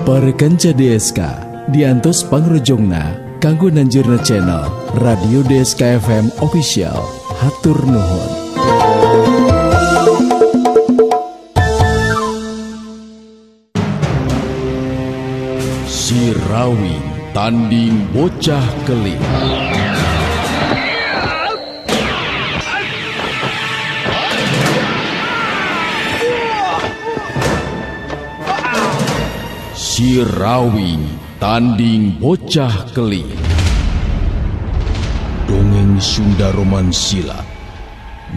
Para kanca DSK diantos pangrojongna kanggo nanjurna channel Radio DSK FM Official. Hatur nuhun. Sirawi tanding bocah keling. Sirawi tanding bocah keling. Dongeng Sunda Roman silat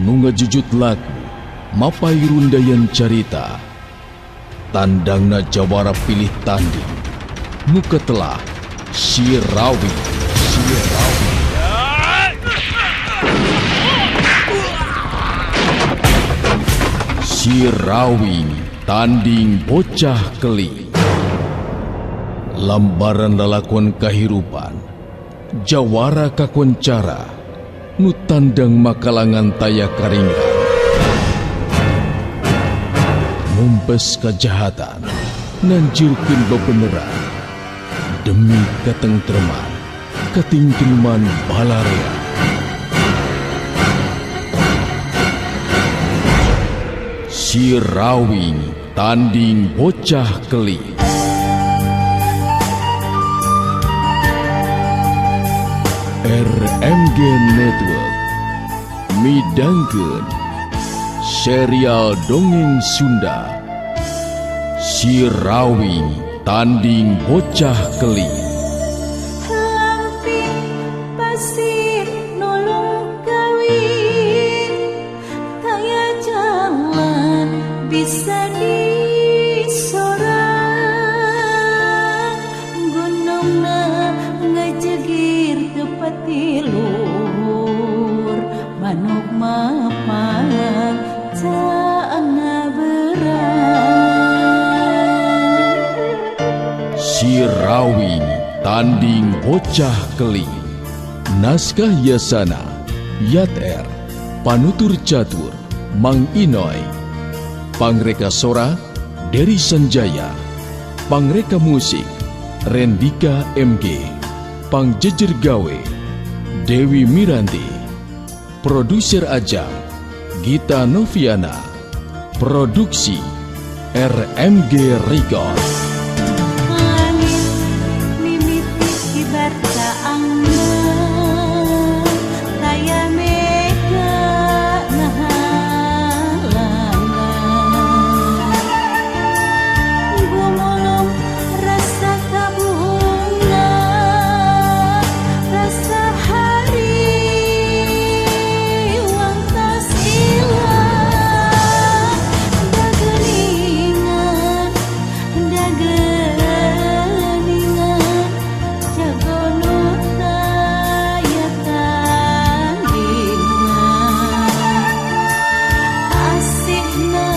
nu ngajujut lagu mapay rundayan carita. Tandangna jawara pilih tanding nu ketelah Sirawi. Sirawi. Sirawi tanding bocah keling. Lambaran lalakon kahirupan jawara kakoncara nu tandang makalangan taya karingan numpes kajahatan nanjurkeun bebeneran demi katengtreman katingkriman balarea. Sirawi tanding bocah keling. RMG Network midangkeun serial dongeng Sunda Sirawi tanding bocah keling. Lamping pasir nulung kawin taya jalan bisa disorang gunungna ngejegir tepati luhur manuk mapan caangna berang. Sirawi tanding bocah keling. Naskah Yasana Yat R, Panutur Catur Mang Inoy, Pangreka Sora Dery Sanjaya, Pangreka Musik Rendika MG, Pangjejer Gawe Dewi Miranti, Produser Ajam Gita Noviana, Produksi RMG Record. Langit mimiti kibar caangna taya mega ngahalangan gumulung rasa kabunga rasa hari wangtas ilang dageningan dageningan jago nu taya tandingan asihna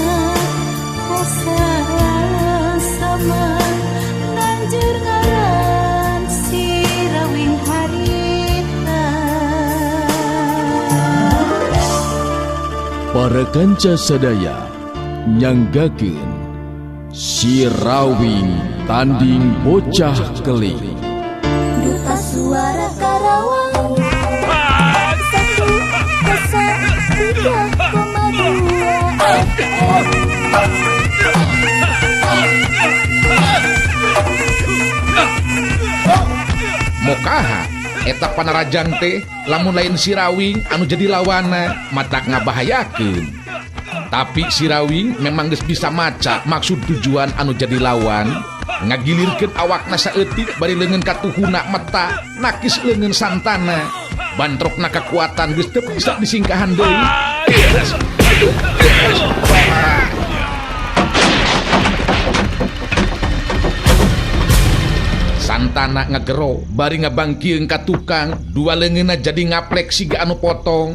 kasasama nanjur ngaran Sirawing harita. Para kanca sadaya nyanggakeun Sirawing tanding bocah keling. Duta Suara Karawang 103,2 FM. Mokaha eta panarajang teh lamun lain Sirawing anu jadi lawana matak ngabahayakeun. Tapi Sirawing memang geus bisa maca maksud tujuan anu jadi lawan, ngagilirkeun awakna saeutik bari leungeun katuhuna meta nakis leungeun santana. Bantrokna kekuatan geus teu bisa disingkahan deui. Santana ngagero bari ngabangkieun ka tukang, dua leungeunna jadi ngaplek siga anu potong.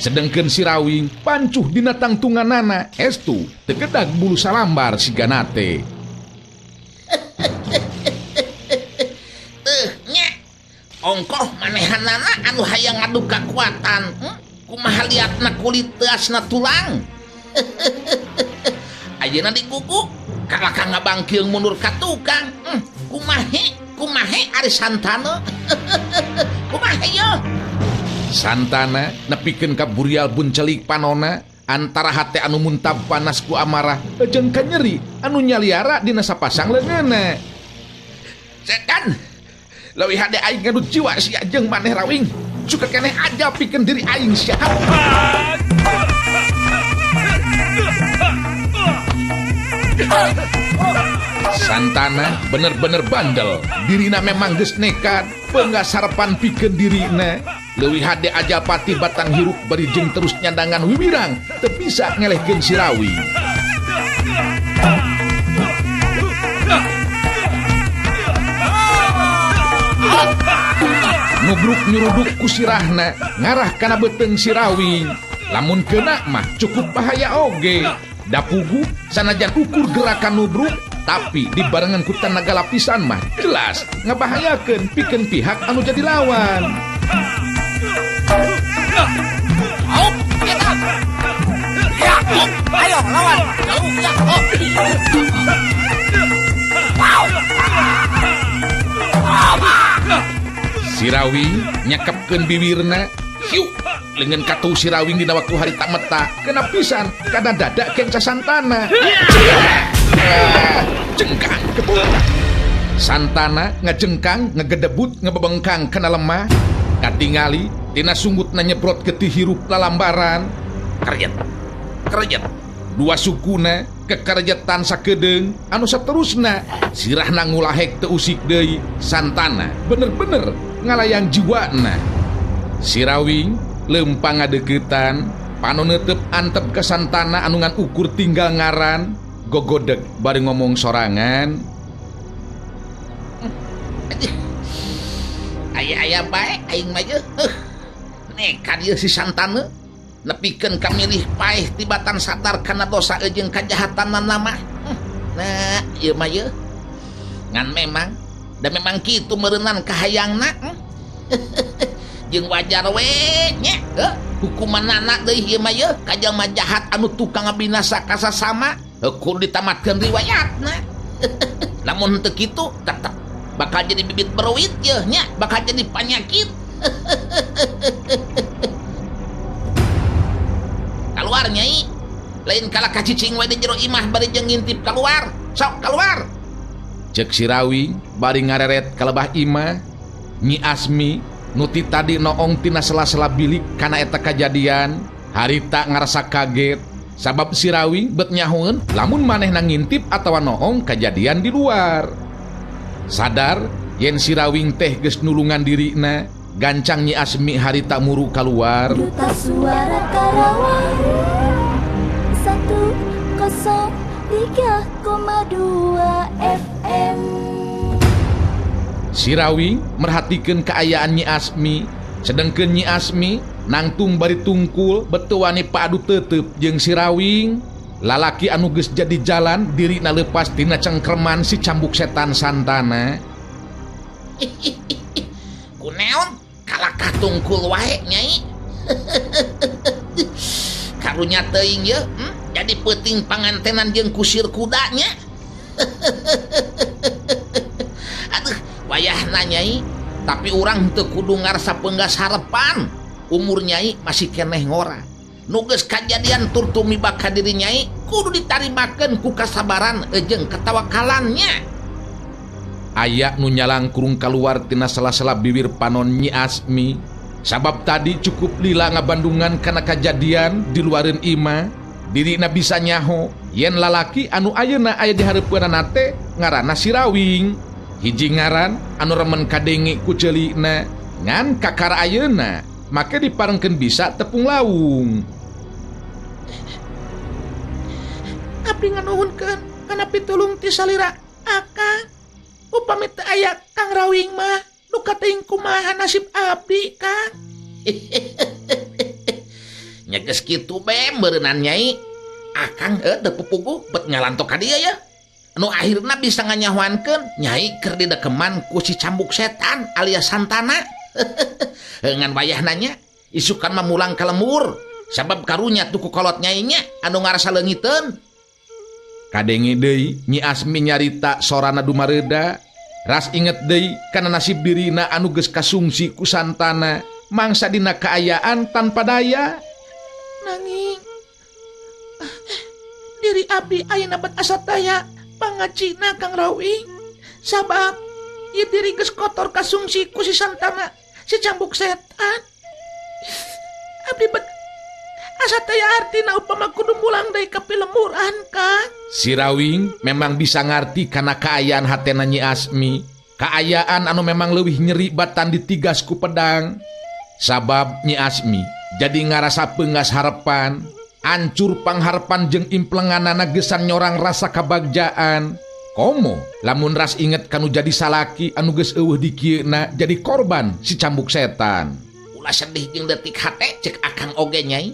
Sedengkeun Sirawing pancuh dina tangtunganana, estu teu kedag bulu salambar sigana teh. Teuh nya, ongkoh manehanana anu hayang ngadu kakuatan, Kumaha liatna kulit teasna tulang. Ayeuna digugu Kalaka ngabangkil mundur ka tukang. Kumahe kumahe ari Santana. Kumahe yo. Santana nepikeun ka burial buncelik panona antara hate anu muntab panas ku amarah jeung kanyeri anu nyaliara dina sapasang leungeunna. Setan, leuwih hade aing ngadu jiwa sia jeung maneh Rawing. Suka keneh aja pikeun diri aing sia. Santana bener-bener bandel. Dirina memang geus nekat pengasarepan pikeun dirina. Leuwih hade aja patih batang hirup bari jeung terus nyandangan wiwirang teu bisa ngelehkeun si Rawing. Nubruk nyuruduk ku sirahna ngarah kana beuteung si Rawing. Lamun kena mah cukup bahaya oge. Dapugu sanajan ukur gerakan nubruk tapi dibarengan ku tenaga lapisan mah jelas ngabahayakeun pikeun pihak anu jadi lawan. Ayo lawan. Si Rawing nyakepkeun biwirna, hiu leungeun katuh si Rawing dina waktu harita meta kena pisan kana dada kenca Santana. Jengkang kebut. Santana ngajengkang ngegedebut ngebebengkang kana lemah. Katingali tina sunggutna nyebrot getih hirup lalambaran. Kerjet kerjet dua sukuna kekerjetan sakedeung anu saterusna sirahna ngulahek teu usik deui. Santana bener-bener ngalayang jiwana. Si Rawing leumpang ngadeuketan panon neuteup antep ka Santana anu ngan ukur tinggal ngaran gogodeg bari ngomong sorangan. Aya-aya bae aing mah ye. Nekat ieu si Santana nepikeun ka milih paeh tibatan sadar kana dosa jeung kajahatanna mah. Nah, ieu mah ye. Ngan memang da memang kitu meureunnan kahayangna. Jeung wajar we nya, hukumanana deui ieu mah ye ka jalma jahat anu tukang ngabinasa ka sasama, kudu ditamatkeun riwayatna. Lamun henteu kitu tetep bakal jadi bibit beruit ye nya, bakal jadi panyakit. Keluar nyai, lain kala kacicing we di jero imah bari jeung ngintip keluar. Sok keluar. Cek si Rawing bari ngareret ka lebah imah. Nyi Asmi nu ti tadi noong tina sela-sela bilik kana eta kajadian, harita ngarasa kaget sabab si Rawing bet nyahoeun lamun manehna ngintip atawa noong kajadian di luar. Sadar yen si Rawing teh geus nulungan dirina, gancang Nyi Asmi harita muru kaluar. Duta Suara Karawang 103,2 FM. Si Rawing merhatikeun kaayaan Nyi Asmi, sedengkeun Nyi Asmi nangtung bari tungkul beuteung wani paadu tetep jeung si Rawing. Lalaki anu geus jadi jalan dirina leupas tina cengkerman si cambuk setan Santana. Kuneon kalakah tungkul wae nyai. Karunya teuing ye, jadi peuting pangantenan jeung kusir kudanya. Aduh, wayahna nyai, tapi urang teu kudu ngarasa peunggas harepan. Umur nyai masih keneh ngora. Nu geus kajadian tur tumiba ka diri nyai kudu ditarimakeun ku kasabaran jeung katawakalannya. Aya nu nyalangkrung kaluar tina sela-sela bibir panon Nyi Asmi. Sabab tadi cukup lila ngabandungan kana kajadian di luareun imah. Dirina bisa nyaho yen lalaki anu ayeuna aya di hareupeunana teh ngaranna si Rawing. Hiji ngaran anu remen kadenge ku ceulikna ngan kakara ayeuna make diparengkeun bisa tepung lawung. Abdi nganuhunkeun kana pitulung ti salira akang. Upami teu aya Kang Rawing mah nu kateuing kumaha nasib abdi Kang. Nya geus kitu be meureunnan nyai. Akang teu pupuguh bet ngalantok ka dieu ya. Nu akhirna bisa nganyahoankeun nyai keur didekeman ku si cambuk setan alias Santana. Ngan wayahna nya isukan mah mulang ka lembur sabab karunya tuku kolot nyai nya anu ngarasa leungiteun. Kadenge deui Nyi Asmi nyarita sorana dumareda. Ras inget deui kana nasib dirina anu geus kasungsi ku Santana mangsa dina kaayaan tanpa daya. Nanging diri abdi ayeuna bet asa taya pangacina Kang Rawing sabab ieu diri geus kotor kasungsi ku si Santana si cambuk setan. Abdi bet asa taya artina upama kudu mulang deui ka pilemburan Kang. Si Rawing memang bisa ngarti kana kaayaan hatena Nyi Asmi, kaayaan anu memang leuwih nyeri batan ditigas ku pedang. Sabab Nyi Asmi jadi ngarasa peungas harepan, ancur pangharepan jeung implenganana gesan nyorang rasa kabagjaan. Komo lamun ras inget kanu jadi salaki anu geus eueuh dikieuna jadi korban si cambuk setan. Ulah sedih jeung detik hate cek akang oge Nyai.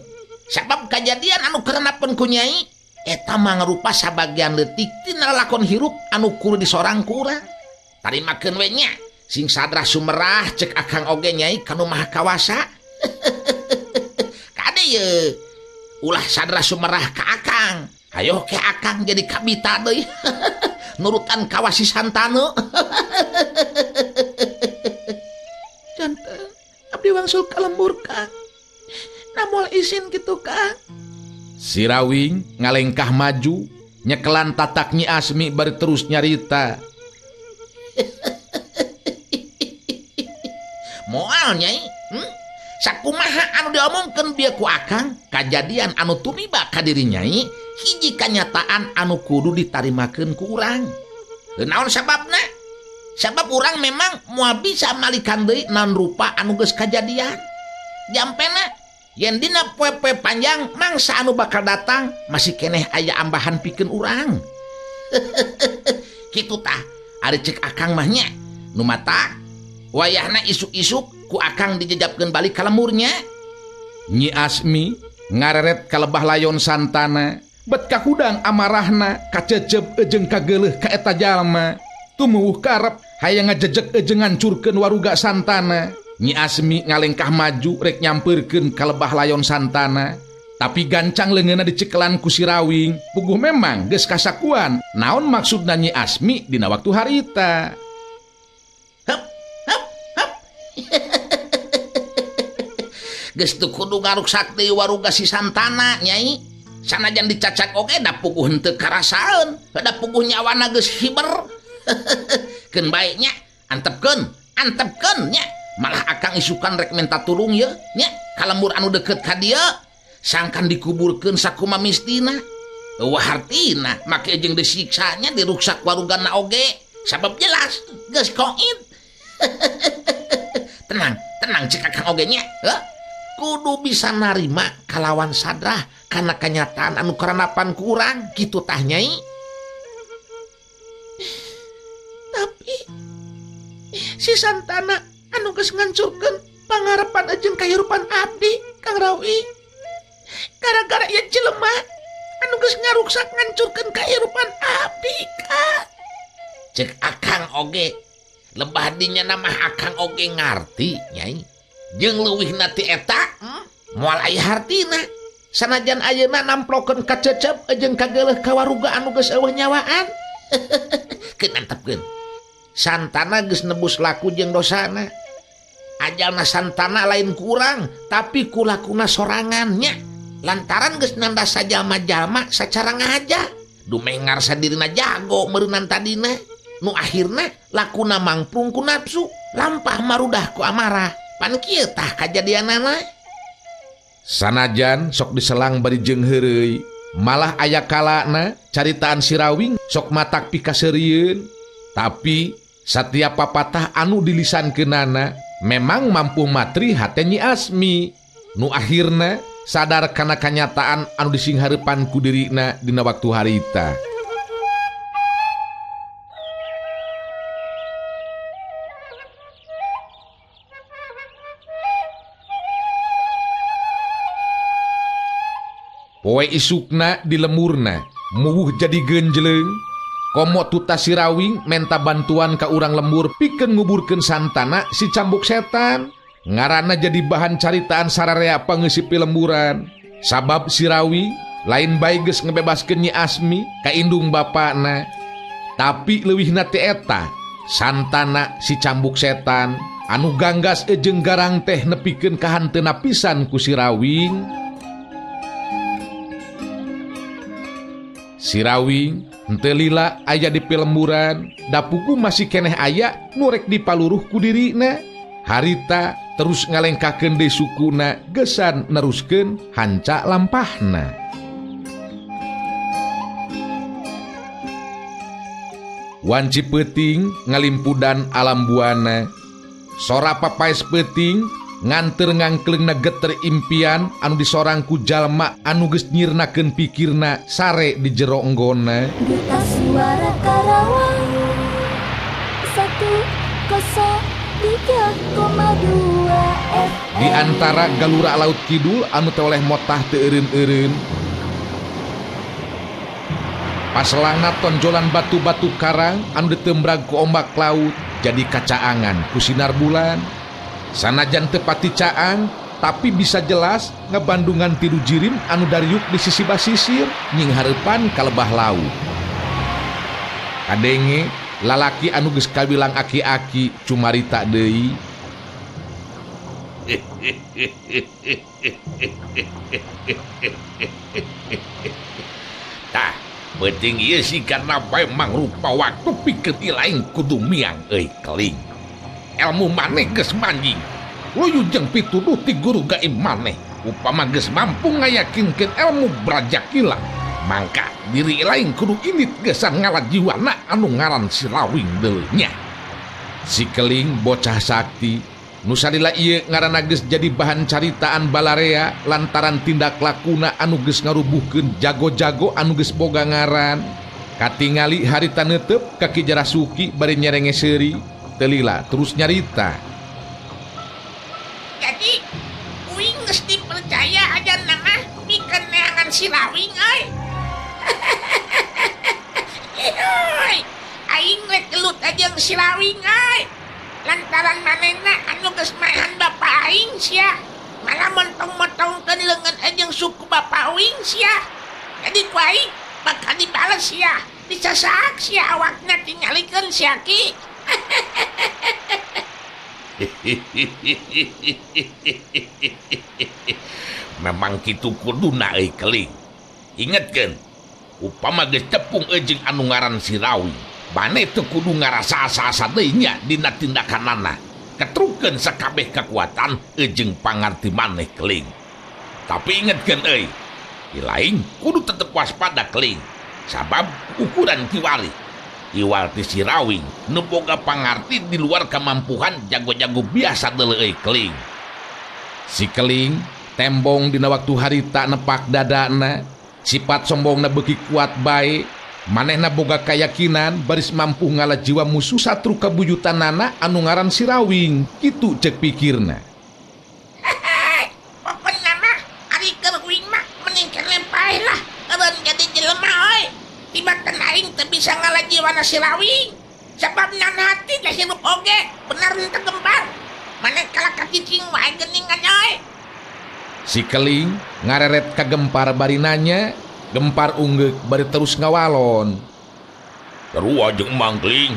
Sabab kajadian anu karenapeun ku Nyai eta mangrupa sabagian leutik tina lakon hirup anu kudu disorang ku urang. Tarimakeun we nya, sing sadrah sumerah cek akang oge Nyai kanu Maha Kawasa. Kade ye, ulah sadrah sumerah ka akang. Hayoh ke akang jadi kabita deui. Nurutan kawasi Santana. Janten abdi wangsul ka lembur Kang. Namol isin kitu Kang. Si Rawing ngalengkah maju nyekelan tatak Nyi Asmi bari terus nyarita. Moal Nyai, Sakumaha anu diomongkeun bieu ku akang, kajadian anu tumiba ka diri Nyai, hiji kanyataan anu kudu ditarimakeun ku urang. Naon sababna? Sabab urang memang moal bisa malikan deui naon rupa anu geus kajadian. Jampena yen dina poe-poe panjang mangsa anu bakal datang masih keneh aya ambahan pikeun urang. Kitu tah, ari cek akang mah nya, nu matak wayahna isuk-isuk ku akang dijejapkeun balik ka lemurnya. Nyi Asmi ngareret ka lebah layon Santana, bet kahudang amarahna kacecep jeung kageuleuh ka eta jalma. Tumuwuh karep hayang ngajejek jeung ngancurkeun waruga Santana. Nyi Asmi ngalengkah maju rek nyampeurkeun ka lebah layon Santana, tapi gancang leungeunna dicekelan ku si Rawing. Puguh memang geus kasakuan naon maksudna Nyi Asmi dina waktu harita. Hep hep hep. Geus teu kudu ngaruksak deui waruga si Santana Nyai. Sanajan dicacak oge da puguh henteu karasaeun, da puguh nyawana geus hiber. Keun bae nya, antepkeun, antepkeun nya. Malah akang isukan rek minta tulung ye nya ka lembur anu deket ka dieu, sangkan dikuburkeun sakuma mistina. Eueuh hartina make jeung disiksanya diruksak warugana oge, sabab jelas geus koit. Tenang, tenang cek akang oge nya. Heuh. Kudu bisa narima kalawan sadrah kana kanyataan anu karanapan ku urang kitu tah Nyai. Tapi si Santana anu geus ngancurkeun pangarepan jeung kahirupan abdi Kang Rawi. Gara-gara ieu jelema anu geus ngaruksak ngancurkeun kahirupan abdi Kang. Cek akang oge lebah dinya nama akang oge ngarti Nyai. Jeung leuwihna ti eta moal aya hartina. Sanajan ayeuna namplokeun kacecep jeung kageuleuh ka waruga anu geus eueuh nyawaan. Keun antepkeun. Santana geus nebus laku jeung dosana. Ajalna Santana lain kurang, tapi ku lakuna sorangan nya. Lantaran geus nandas sajalma-jalma sacara ngahaja. Dumeh ngarsa dirina jago meureunnan tadina. Nu akhirna lakuna mangprung ku nafsu, lampah marudah ku amarah. Pan kieu tah kajadianana. Sanajan sok diselang bari jeung heureuy, malah aya kalana caritaan si Rawing sok matak pikaseurieun. Tapi setiap papatah anu dilisankeunana memang mampu matri hate Nyi Asmi. Nu akhirna sadar kana kanyataan anu disinghareupan ku dirina dina waktu harita. Poe isukna di lemurna muwuh jadi genjleng. Komo tuta si Rawing menta bantuan ka urang lembur pikeun nguburkeun Santana si cambuk setan. Ngaranna jadi bahan caritaan sararea pangeusi pilemburan. Sabab si Rawing Lain bae geus ngebebaskeun Nyi Asmi ka indung bapana. Tapi leuwihna ti eta, Santana si cambuk setan anu ganggas jeung garang teh nepikeun ka hanteuna pisan ku si Rawing. Si Rawing henteu lila aya di pilemburan, dapuku masih keneh aya nu rek dipaluruh ku dirina. Harita terus ngalengkakeun deui sukuna gesan neruskeun hanca lampahna. Wanci peuting ngalimpudan alam buana. Sora papaes peuting nganteur ngangkleungna geter impian anu disorang ku jalma anu geus nyirnakeun pikirna sare di jero enggonna. Duta Suara Karawang 103,2 FM. Di antara galura laut kidul anu teu oleh motah teu eureun-eureun. Paselangna tonjolan batu-batu karang anu ditembrag ku ombak laut jadi kacaangan ku sinar bulan. Sanajan teu pati caang tapi bisa jelas ngebandungan tilu jirim anu dariuk di sisi basisir nying hareupan ka lebah laut. Kadenge lalaki anu geus kawilang aki-aki cumarita deui. Tah, penting ieu sih karena bae mangrupa waktu pikeun ilaing kudu miang euy keling. Elmu maneh geus manjing. Luyu jeung pituduh ti guru gaib maneh. Upama geus mampu ngayakinkeun elmu Brajakila, mangka diri lain kudu indit gesan ngalah jiwana anu ngaran si Rawing deui nya. Si keling bocah sakti nu salila ieu ngaranna geus jadi bahan caritaan balarea lantaran tindak lakuna anu geus ngarubuhkeun jago-jago anu geus boga ngaran. Katingali harita neuteup ka Ki Jarasuki bari nyerenge seuri, teu lila terus nyarita. Jadi uing geus dipercaya aja nama mikeun neangan si Rawing euy. Aing rek gelut aja si Rawing euy. Lantaran manehna anu geus maehan bapa aing sia. Malah montong-montongkeun leungeun jeung suku bapa uing sia. Jadi ku aing bakal dibales sia. Disasak sia awakna tingalikeun sia ki. Memang kitu kuduna euy keling. Ingetkeun, upama geus tepung jeung anu ngaran si Rawing, maneh teu kudu ngarasa asa-asa deui nya dina tindakanana. Ketrukeun sakabeh kekuatan jeung pangarti maneh keling. Tapi ingetkeun euy, ilaing kudu tetep waspada keling. Sabab ukuran kiwari iwal ti si Rawing nu boga pangarti di luar kemampuan jago-jago biasa deuleu euy keling. Si keling tembong dina waktu harita nepak dadana, sifat sombongna beuki kuat bae. Manehna boga kayakinan baris mampu ngalah jiwa musuh satru kabuyutanana anu ngaran si Rawing, kitu cek pikirna. Pokona mah ari keur uing mah mending keneh paeh lah, eureun jadi jelema euy. Tibatan aing teu bisa ngalah jiwana si Rawing. Sabab nan hati teh hirup oge, bener teu gempar. Maneh kalah kacicing wae geuningan euy. Si keling ngareret ka gempar bari nanya. Gempar unggeuk bari terus ngawalon. Sarua jeung Mang Keling,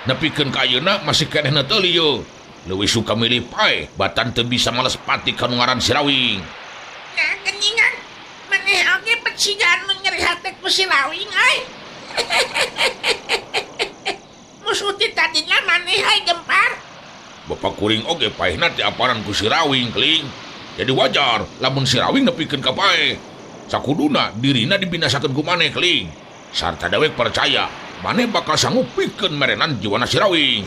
nepikeun ka ayeuna masih keneh neuteli yeuh. Leuwih suka milih paeh batan teu bisa males pati ka nu ngaran si Rawing. Nah geuningan, maneh oge pecigaan nu nyeri hate ku si Rawing euy. Musuh ti tadina maneh hae gempar. Bapak kuring oge paehna ti aparan ku si Rawing Keling. Jadi wajar lamun si Rawing nepikeun ka paeh. Sakuduna dirina dibinasakeun ku maneh keling. Sarta dewek percaya maneh bakal sanggup pikeun merenan jiwana si Rawing.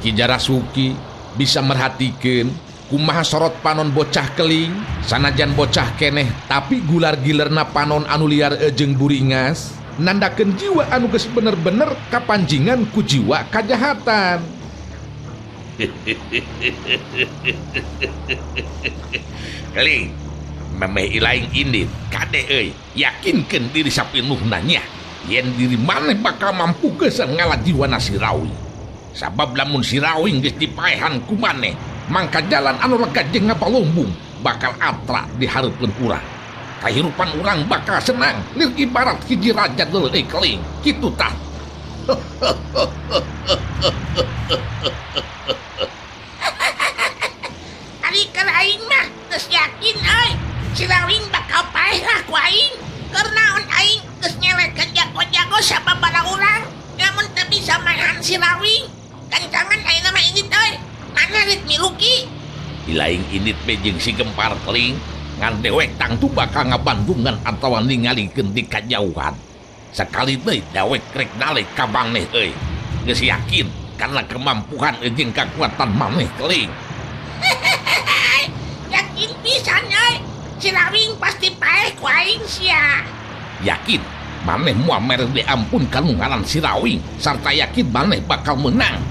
Ki Jarasuki bisa merhatikeun kumaha sorot panon bocah keling, sanajan bocah keneh tapi gular-gilerna panon anu liar jeung buringas, nandakeun jiwa anu geus bener-bener kapanjingan ku jiwa kajahatan. Keling, memeh ilaing indit kade euy, yakinkeun diri sapinuhna nya yen diri maneh bakal mampu geusan ngalah jiwana si Rawing. Sabab lamun si Rawing geus dipaehan ku maneh, mangka jalan anu lega jeung ngapalumbung bakal atra di hareupeun urang. Kahirupan urang bakal senang lir ibarat hiji raja deuleu euy keling. Kitu tah. Ari keur aing mah geus yakin euy, si Rawing bakal paeh lah ku aing. Keur naon aing geus nyelekeun jago-jago sababaraha urang, namun teu bisa maehan si Rawing. Kancangan ayeuna mah indit euy, mana rek miluki? Ilaing indit be jeung si Gempar keling, ngan dewek tangtu bakal ngabandungan atawa ningalikeun di kajauhan. Sakali deui dewek rek nalek ka maneh euy. Geus yakin karena kemampuan jeung kekuatan maneh keling. Yakin pisan euy, si Rawing pasti paeh ku aing sia. Yakin maneh moal mere diampun kanu ngaran si Rawing sarta yakin maneh bakal menang.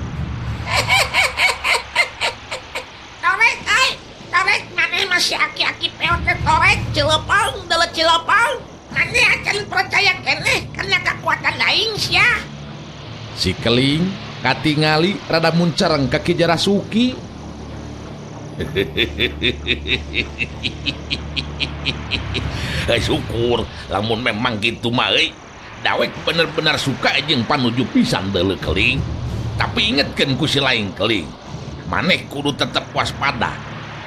Torek euy, torek maneh masih aki-aki peot teh torek cilepong deuleu cilepong. Maneh acan percaya keneh karena kekuatan aing sia. Si Keling katingali rada muncareng ka Ki Jarasuki. Syukur lamun memang gitu mah euy. Dawek bener-bener suka jeung panuju pisan deuleu keling. Tapi ingetkeun ku si laing keling, maneh kudu tetep waspada.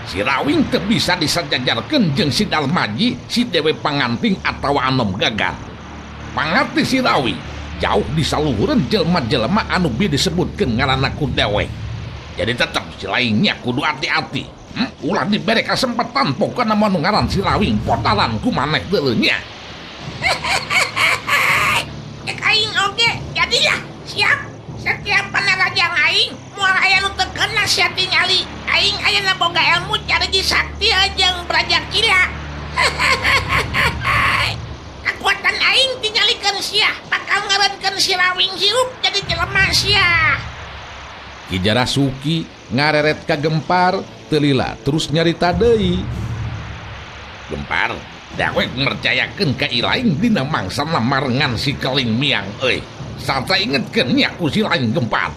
Si Rawing teu bisa disajajarkeun jeung si Darmaji, si Dewe Panganting atawa Anom Gagar. Pangarti si Rawing jauh disaluhureun jelema-jelema anu bieu disebutkeun ngaranna ku dewek. Jadi tetep si laingnya kudu hati-hati. Ulah dibere kasempatan pokona mah nu ngaran si Rawing potalan ku maneh deuleu nya. Cek aing oge, jadilah siap. Setiap panarajang aing moal aya nu teu keuna sia tingali. Aing ayeuna boga ilmu cariji sakti jeung brajakila. Kekuatan aing tingalikeun sia bakal ngarankeun si Rawing hirup jadi jelema sia. Ki Jarasuki ngareret ka Gempar teu lila terus nyarita deui. Gempar, dawek mercayakeun ka ilaing dina mangsana marengan si Keling miang euy. Sarta ingetkeun nya ku si laing Gempar.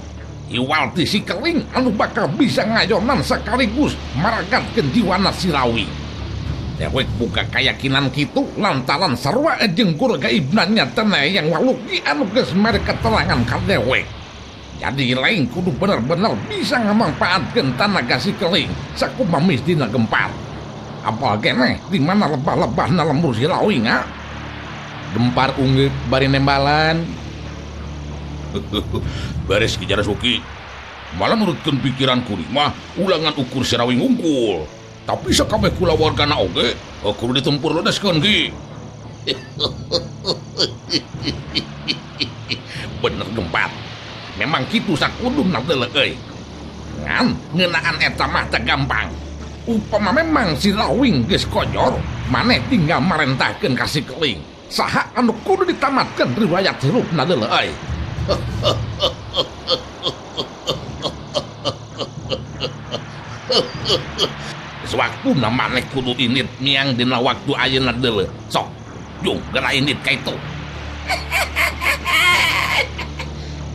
Iwal ti si Keling anu bakal bisa ngayonan sekaligus maragatkeun jiwana si Rawing. Dewek buka keyakinan kitu lantaran sarua jeung guru gaibna nya teh yang waluki anu geus mere keterangan ka dewek. Jadi lain kudu bener-bener bisa ngamanfaatkeun tanaga si Keling sakumaha dina Gempar. Apal keneh di mana lebah-lebahna lembur si Rawing ha? Gempar ungeuk bari nembalan. Beres Ki Jarasuki. Malah nurutkeun pikiran kuring mah ulangan ukur si Rawing unggul. Tapi sakabeh kulawargana oge kudu ditempur ledeskeun Ki. Bener Gempar. Memang kitu sakuduna deuleu euy. Ngan ngeunaan eta mah teu gampang. Upama memang si Rawing geus kojor, maneh tinggal marentahkeun ka si Keling. Saha anu kudu ditamatkeun riwayat hirupna deuleu euy. Sewaktu maneh kudu indit miang dina waktu ayeuna deuleu. Sok, jung geura indit ka itu.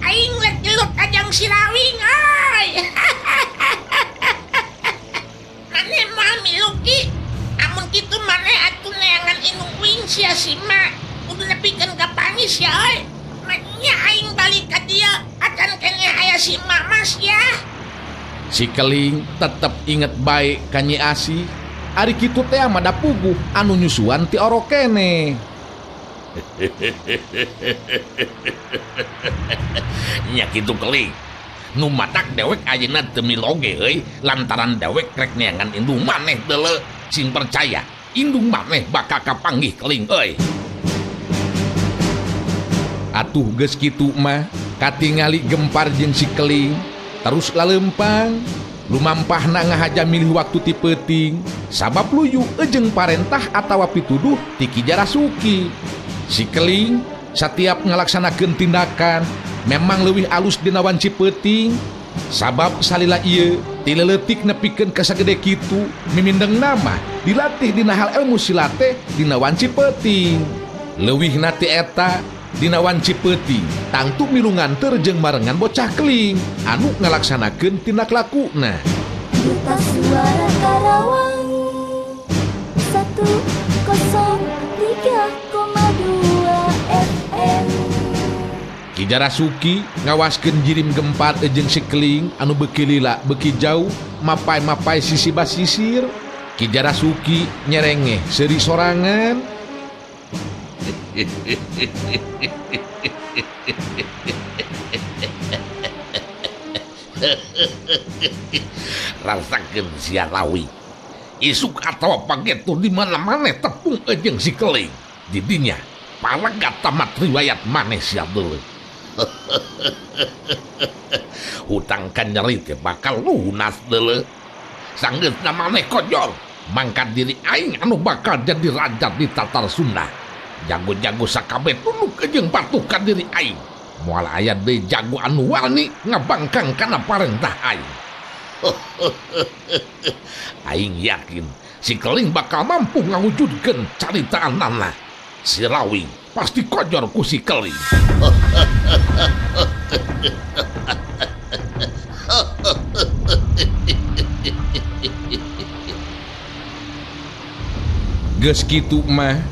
Aing rek gelut ajang si Rawing euy. Maneh moal miluki. Amun kitu maneh atuh neangan indung uing sia sima. Kudu nepikeun ka pangis sia euy. Nya aing balik ka dieu acan keneh aya si Mamas ya. Si Keling tetep inget bae ka Nyi Asih. Ari kitu teh mah da puguh anu nyusuan ti orok keneh. Nya kitu Keling. Nu matak dewek ayeuna teu miloge euy lantaran dewek rek neangan indung maneh deuleu. Sing percaya indung maneh bakal kapanggih Keling euy. Atuh geus kitu mah katingali Gempar jeung si Keling terus lalempang lumampahna ngahaja milih waktu ti peuting sabab luyu jeung parentah atawa pituduh ti Ki Jarasuki. Si Keling satiap ngalaksanakeun tindakan memang leuwih alus dina wanci peuting sabab salila ieu ti leutik nepikeun ka sagede kitu mimindeng nama dilatih dina hal ilmu silat teh dina wanci peuting. Leuwihna ti eta dina wanci peuting tangtu milu nganter jeung marengan bocah Keling anu ngalaksanakeun tindak lakuna. Duta Suara Karawang 102 Ki Jarasuki ngawaskeun jirim Gempar jeung si Keling anu beuki lila beuki jauh mapai-mapai sisi basisir. Ki Jarasuki nyerengeh seuri sorangan. Rasakeun sia Rawi. Isuk atawa pagetu di mana-mana tepung jeung si Keling. Didinya paraga tamat riwayat maneh sia deuleu. Hutang kan nyeri teh bakal lunas deuleu. Sanggeusna maneh kojol, mangkat diri aing anu bakal jadi raja di Tatar Sunda. Jago-jago sakabeh tunduk jeung patuh ka diri aing. Moal aya deui jago anu wani ngabangkang kana parentah aing. Aing yakin si Keling bakal mampu ngawujudkeun caritaanana. Si Rawing pasti kojor ku si Keling. Geus kitu mah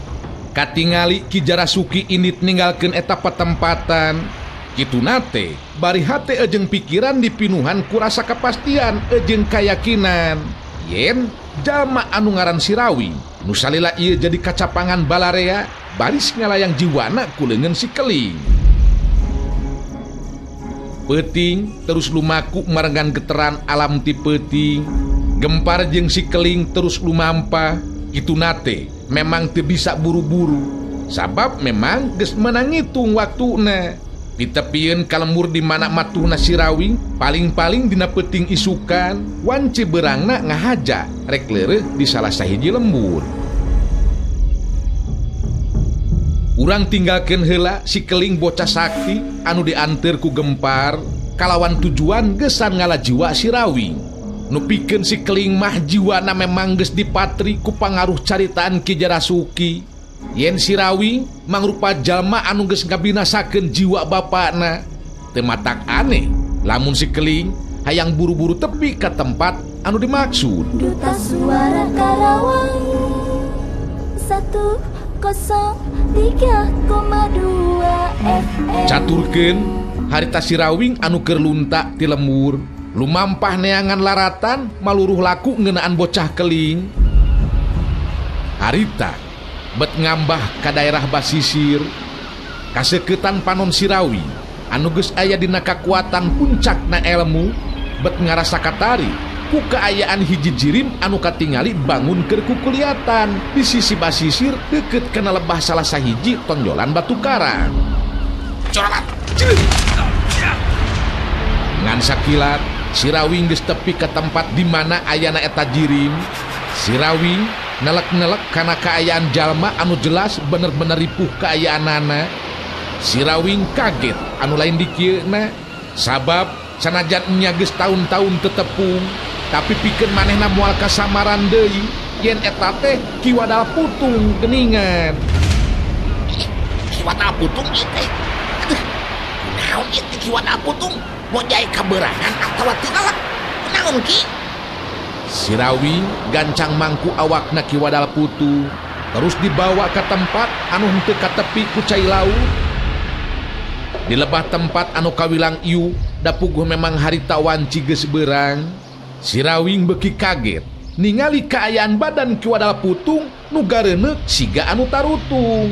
katingali Ki Jarasuki indit ninggalkeun eta patempatan. Kituna teh bari hate jeung pikiran dipinuhan ku rasa kepastian jeung kayakinan yen jalma anu ngaran si Rawing nu salila ieu jadi kacapangan balarea baris ngalayang jiwana ku leungeun si Keling. Peuting terus lumaku marenggan geteran alam ti peuting. Gempar jeung si Keling terus lumampah. Kituna teh memang teu bisa buru-buru sabab memang geus meunang ngitung waktuna. Ditepieun ka lembur di mana matuhna si Rawing paling-paling dina peuting isukan wanci berangna ngahaja rek leureuh di salah sahiji lembur. Urang tinggalkeun heula si Keling bocah sakti anu dianteur ku Gempar kalawan tujuan gesan ngala jiwa si Rawing. Nu pikeun si Keling mah jiwana memang geus dipatri ku pangaruh caritaan Ki Jarasuki. Yen si Rawing mangrupa jalma anu geus ngabinasakeun jiwa bapana. Teu matak aneh lamun si Keling hayang buru-buru tepi ka tempat anu dimaksud. Duta Suara Karawang 103,2 FM. Caturkeun harita si Rawing anu keur lunta ti lembur lumampah neangan laratan maluruh laku ngeunaan bocah Keling. Harita bet ngambah ka daerah basisir kaseukeutan panon si Rawing anu geus aya dina kakuatan puncakna elmu bet ngarasa katari ku kaayaan hiji jirim anu katingali bangun keur kukuliatan di sisi basisir deukeut kana lebah salah sahiji tonjolan batu karang. Colat. Ngan sakilat si Rawing geus tepi ka tempat di mana ayana eta jirim. Si Rawing nelek-nelek kana kaayaan jalma anu jelas bener-bener ripuh kaayaanana. Si Rawing kaget anu lain dikieuna sabab sanajan nya geus taun-taun tetepung tapi pikeun manehna moal kasamaran deui yen eta teh Ki Wadal Putung geuningan. Ki Wadal Putung ieu teh. Aduh, kunaon ieu teh Ki Wadal Putung? Mojae kaberangan atawa tinalek? Kunaon Ki? Si Rawing gancang mangku awakna Ki Wadal Putung terus dibawa ke tempat anu henteu katepi ku cai laut. Di lebah tempat anu kawilang ieu dapuguh memang harita wanci geus beurang. Si Rawing beuki kaget ningali kaayaan badan Ki Wadal Putung nu gareuneuk siga anu tarutung.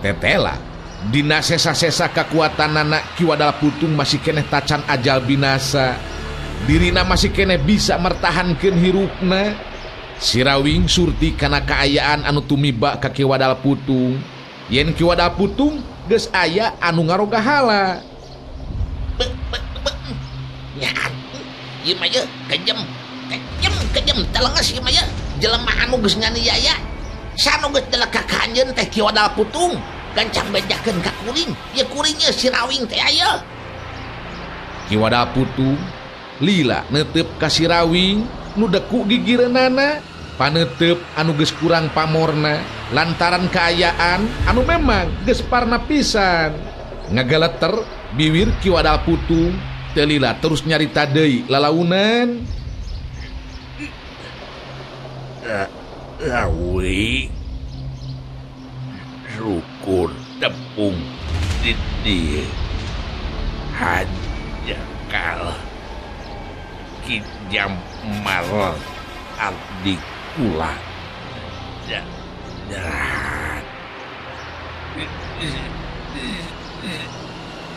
Tetela dina sesa-sesa kakuatanana Ki Wadal Putung masih keneh tacan ajal binasa. Dirina masih keneh bisa mertahankeun hirupna. Si Rawing surti kana kaayaan anu tumiba ka Ki Wadal Putung. Yen Ki Wadal Putung geus aya anu ngarogahala. Nya, ieu mah ye kejem. Kejem kejem telenges ieu mah ye. Jelema anu geus nganiaya. Sanu geus delek ka anjeun teh Ki Wadal Putung. Gancang bejakeun ka kuring. Ieu kuring ye si Rawing teh aya. Ki Wadal Putung lila neuteup ka si Rawing nu deku gigireunana. Paneuteub anu geus kurang pamorna lantaran kaayaan anu memang geus parna pisan. Ngageleter biwir Ki Wadal Putung teu lila terus nyarita deui lalaunan. Rawi syukur tepung di dieu hanjakal Ki Jamal abdi kula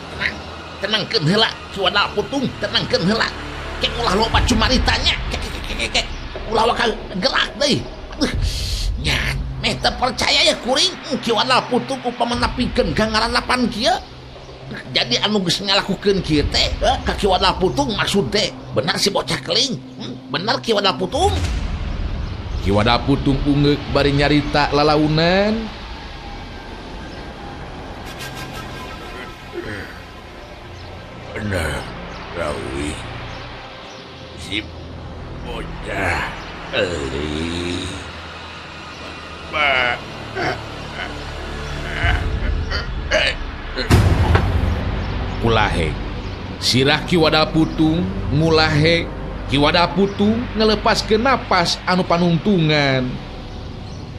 tenang, tenangkeun heula Ki Wadal Putung, tenangkeun heula. Kek ulah loba cumaritanya, kek kek kek ulah waka gelak deui. Aduh, nya meh teu percaya ya kuring Ki Wadal Putung upama nepikeun ka ngaranapan kieu. Jadi anu geus ngalakukeun kieu teh ka Ki Wadal Putung maksud teh benar si bocah keling, benar Ki Wadal Putung. Ki Wadal Putung ungeuk bari nyarita lalaunan. Benar Rawi si bocah keling. Kulahe sirah Ki Wadal Putung ngulahe Ki Wadal Putung ngelepaskeun napas anu panungtungan.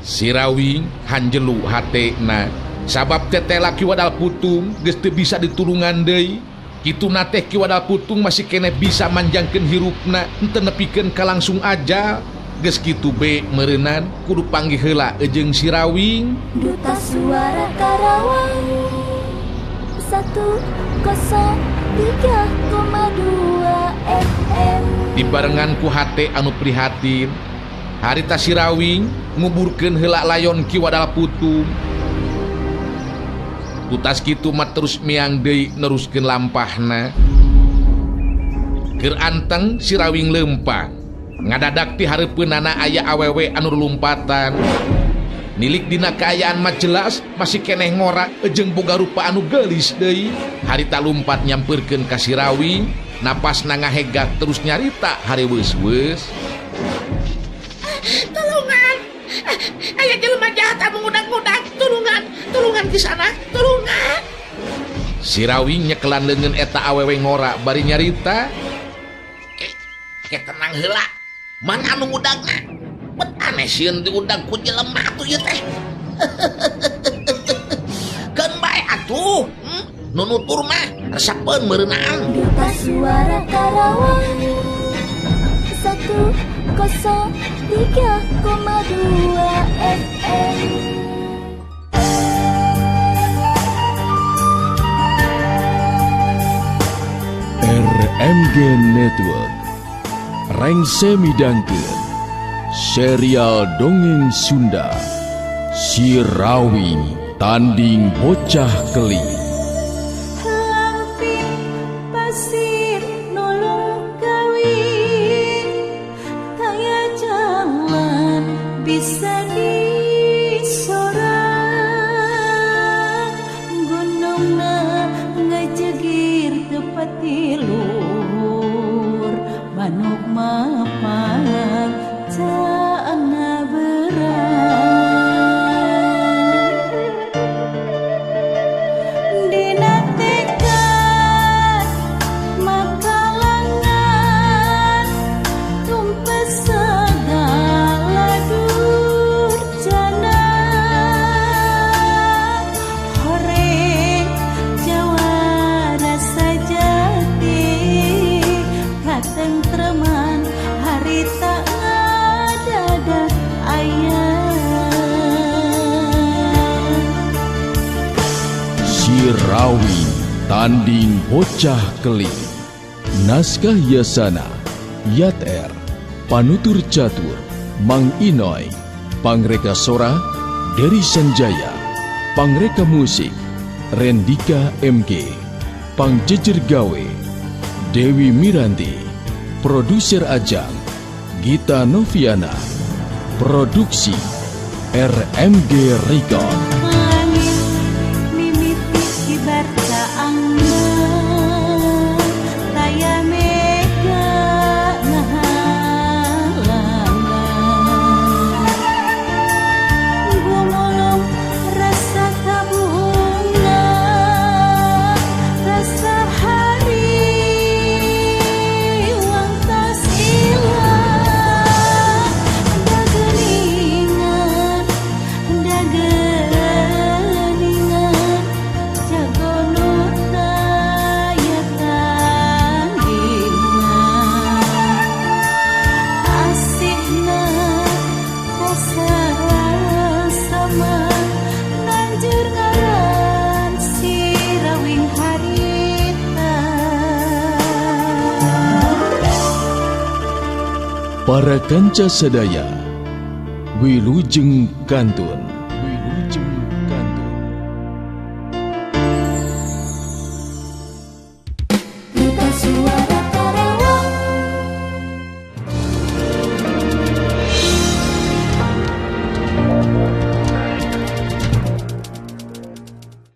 Sirawing hanjelu hatena sabab tetela Ki Wadal Putung geus teu bisa ditulungan deui. Kituna teh Ki Wadal Putung masih keneh bisa manjangkeun hirupna henteu nepikeun ka langsung aja. Geus kitu be meureunnan kudu panggih heula jeung Sirawing. Duta Suara Karawang 103,2 FM. Dibarengan ku hate anu prihatin, harita Sirawing nguburkeun heula layon Ki Wadal Putung. Tutas kitu mah terus miang deui neruskeun lampahna. Keur anteng Sirawing leumpang, ngadadak ti hareupeunana aya awewe anu lumpatan. Nilik dina kaayaan mah jelas masih keneh ngora jeung boga rupa anu geulis deui. Harita lumpat nyampeurkeun ka Sirawing, napasna ngahegak terus nyarita hareuweus-weus. Tulungan. Aya jelema jahat anu ngudag-ngudag, tulungan, tulungan di sana, tulungan. Sirawing nyekelan leungeun eta awewe ngora bari nyarita. Ke tenang heula. Mana anu ngudagna? Bet aneh sieun diudag ku jelema atuh ieu teh. Keun bae atuh, nu nutur mah resepeun meureunaan. Duta Suara Karawang 103,2 FM. RMG Network Rengse midangkeun serial dongeng Sunda Sirawing Tanding Bocah Keling. Lampir pasir nolong kawin, taya jalan bisa disorang, gunungna ngejegir tepat tiluhur, manuk mapan caana berang. Dina tekad makalangan tumpes segala durjana, horeng jawara sajati katentreman harita ngadada aya. Sirawing Tanding Bocah Keling. Naskah Yasana, Yat R, Panutur Catur, Mang Inoy, Pangreka Sora, Dery Sanjaya, Pangreka Musik, Rendika MG, Pangjejer Gawe, Dewi Miranti, Produser Ajang, Gita Noviana, Produksi RMG Record. Langit mimiti kibar caangna, taya mega ngahalangan, gumulung rasa kabungna, rasa hari wang tas ilang, dageuning Para kanca sadaya, wilujeng kantun.